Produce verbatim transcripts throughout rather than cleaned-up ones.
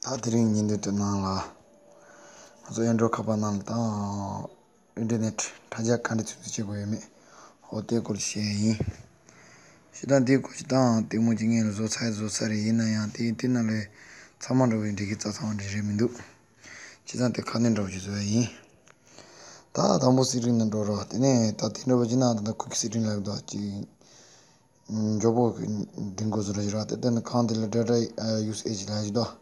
ད་དེ་རིང་ཉིན་དུ་དེ་ནང་ལ། ང་ཚོ་ཨེན་ཌོ་ཁ་པར་ནང་ལ་དང་། ཨིན་ཊར་ནེཊ་དྲ་རྒྱ་ག་འདྲ་ཚུད་ཚུད་བྱེད་དགོས་ཡོད་མེད། འོ་དེ་སྐོར་བཤད་ཡིན། བཤད་སྟངས་དེའི་སྐོར་གྱི་དང་ལྟད་མོ་གཅིག་ངས་ལ་བཟོ་ཚར་བཟོ་ཚར་རེད། ཡིན་ན་ཡང་དེ་དེ་ནང་ལས་ཚང་མ་འདྲ་བའི་འགྲིག་གི་རྩ་ཚང་བ་འདྲ་རེད་མི་འདུག་བྱས་ཙང་དེ་ཁ་སྣོན་འདྲ་བོ་ཞིག་བཟོ་ཡ་ཡིན། ད་དང་པོ་སི་ཊིང་ནང་འགྲོ་རོགས། དེ་ནས་ད་དེ་འདྲ་བོ་ཅིག་ན་ད་ལྟ་ཁུ་གི་སི་ཊིང་ལབ་འདུག་ཅིག་མགྱོགས་པོ་འདིང་དགོས་བཟོ་འདྲ་ཞིག་ར། དེ་ལྟར་ན་གང་དེ་ལ་ཌེ་ཊ་ཡུ་སེ་ཇི་ལབ་ཀྱི་འདུག་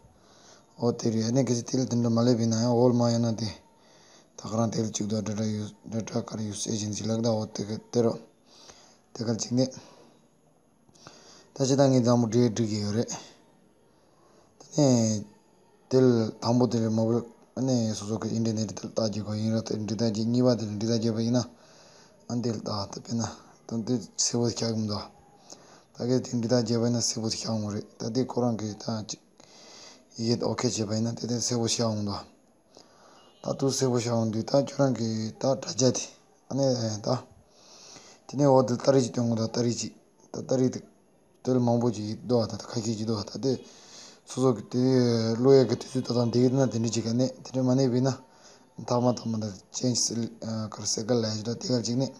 འོ་དེ་རེད། ཨ་ནི་གལ་སྲིད་དེ་ལ་དེ་འདྲ་མ་སླེབས་པ་ཡིན་ན་ཡང་འོལ་མ་ཡིན་ན་དེ་ད་ག་རང་དེ་ལ་གཅིག་འདུག་ཌེ་ཊ་ཡུ་ཌེ་ཊ་ག་རེ་ཡུ་སེ་ཇི་ཡིན་ཟེར་ལབ་ཀྱི་འདུག་འོ་དེ་ག་དེ་རོ། དེ་ག་གཅིག་ནས། ད་ཅི་ད་ངས་མཛའ་མོ་འབྲི་འབྲི་གི་ཡོད་རེད། དེ་ནས་དེ་ལ་དང་པོ་དེ་ལ་མ་བུ་ཨ་ནི་སོ་སོ་གི་ཨིན་ཊར་ནེཊ་དེ་ལ་ལྟ་རྒྱུ་གོ་ཡིན་ར། དེ་འབྲི་ལྟ་རྒྱུ་གཉིས་པ་དེ་ལ་འབྲི་ལྟ་རྒྱབ་པ་ཡིན་ན། ཨ་འདི་ལ་ལྟ་ད་དཔེར་ན་ད་འདི་སེར་པོ་ཤར་གི་མི་འདུག་ད་གལ་དེ་འབྲི་ལྟ་རྒྱབ་པ་ཡིན་ན་སེར་པོ་ཤར་འོང་རེད། ད་དེ་ཁོ་རང་གི་ད་ཅིག་ཡི་གེ་ཨོ་ཁེ་བྱས་པ་ཡིན་ན་དེ་དེ་སེར་པོ་ཤར་འོང་འདུག་ད་དུ་སེར་པོ་ཤར་འོང་དུས་ད་ཁྱོད་རང་གི་ད་དྲ་རྒྱ་དེ་ཨ་ནི་ད། དེ་ནས་འོ་དེ་སྟ་རེ་ཅིག་སྟོན་དགོས་འདུག་སྟ་རེ་ཅིག་ད་སྟ་རེ་དེ་དེ་ལ་མང་པོ་ཅིག་འདུག་ད་ད་ཁ་ཤས་ཅིག་འདུག་ད་དེ་སོ་སོ་གི་དེ་བློ་ཡག་གི་དུས་ཚོད་ད་དང་དེ་གི་ན་དེ་འདྲ་ཅིག་ག་ནས་དེ་འདྲ་མ་གནས་པས་ན་ཐག་མ་ཐག་མ་ད་ཅེན་ཇི་གར་སེ་གལ་ལ་ཡ་ཅིག་འདུག་དེ་ག་ཅིག་ནས།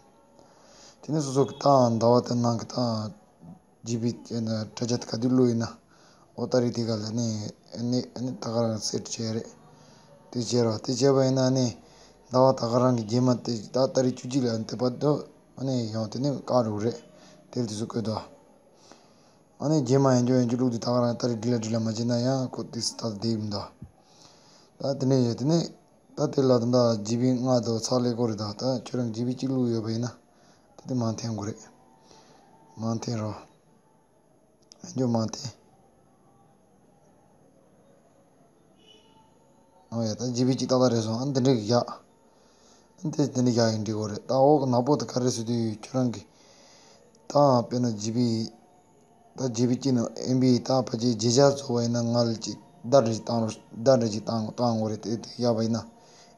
དེ་ནས་སོ་སོ་གི་ད་ཟླ་བ་དེ་ནང་གི་ད། ཇི་བི་དྲ་རྒྱ་དེ་ག་དུས་བླུགས་ཡིན་ན། འོ་ད་རེས་དེ་ག་ལ་ནི་ནི་ནི་ད་ག་རང་སེ་ཊི་བྱས་རེད། དེ་བྱས་རོགས། དེ་བྱས་པ་ཡིན་ན་ནི་ཟླ་བ་ད་ག་རང་གི་རྗེས་མ་དེ་ད་ད་རེས་བཅུ་གཅིག་ལ་དེ་བར་དུ་ནི་ཡང་དེ་ནི་བཀག་འགྲོ་རེད། དེ་ལ་དེ་ཚོ་བཀོད་དོ། ཨ་ནི་རྗེས་མ་ཡང་བསྐྱར་ཡང་བསྐྱར་བླུགས་དུས་ད་ག་རང་ད་རེས་འགྲིག་ལ་འགྲིག་ལ་མ་བྱས་ན་ཡང་ཁོ་དེ་སུ་ད་བསྡད་ཡིན་ད། ད་དེ་ནས་ཡོད་དེ་ནི་ད་དེ་ལ་ད་ཇི་བི་ལྔ་དང་ཚག་ལས་སྐོར་རེད། ད་ད་ཁྱོད་རང་ཇི་བི་གཅིག་བླུགས་ཡོད་པ་ཡིན་ན། དེ་དེ་མང་འཐེན་དགོས་རེད། མང་འཐེན་རོགས། ཡང་བསྐྱར་མང་འཐེན། ཨོ་ཡ་ད་ཇི་བི་གཅིག་ཏག་ཏག་རེད་སོང་། ཨ་འདི་འདྲ་གི་ཡག་ཨ་འདི་འདི་འདྲ་ཡག་ཡིན་འགྲིག་གོ་རེད། ད་འོག་གི་ནག་པོ་དེ་ག་རེ་ཟེར་དུས་ཁྱོད་རང་གི་ད་དཔེར་ན་ཇི་བི་ད་ཇི་བི་གཅིག་ནང་ཨེམ་བི་ད་ཕལ་ཆེར་བརྒྱད་བརྒྱ་བཟོ་བ་ཡིན་ན་ང་ལ་ཅིག་ཟླ་འདྲ་ཅིག་བཏང་རོགས། ཟླ་འདྲ་ཅིག་བཏང་བཏང་དགོས་རེད། དེ་དེ་ཡག་པ་ཡིན་ན་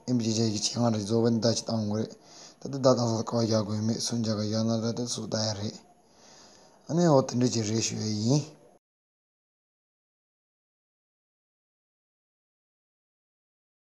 ཨེམ་བི་བརྒྱད་བརྒྱ་ཡི་ཆེད་མངགས་འདྲ་ཅིག་བཟོ་བ་ཡིན་ན་ཟླ་ཅིག་བཏང་དགོས་རེད། ད་དེ་ཟླ་བཏང་ས་ཀ་བ་རྒྱག་དགོས་མེད། སུམ་བརྒྱ་ག་རྒྱག་ན་ད་དེ་སུ་ད་ཡ་རེད། ཨ་ནི་འོ་དེ་འདྲ་ཅིག་རེད་ཞུ་ཡ་ཡིན།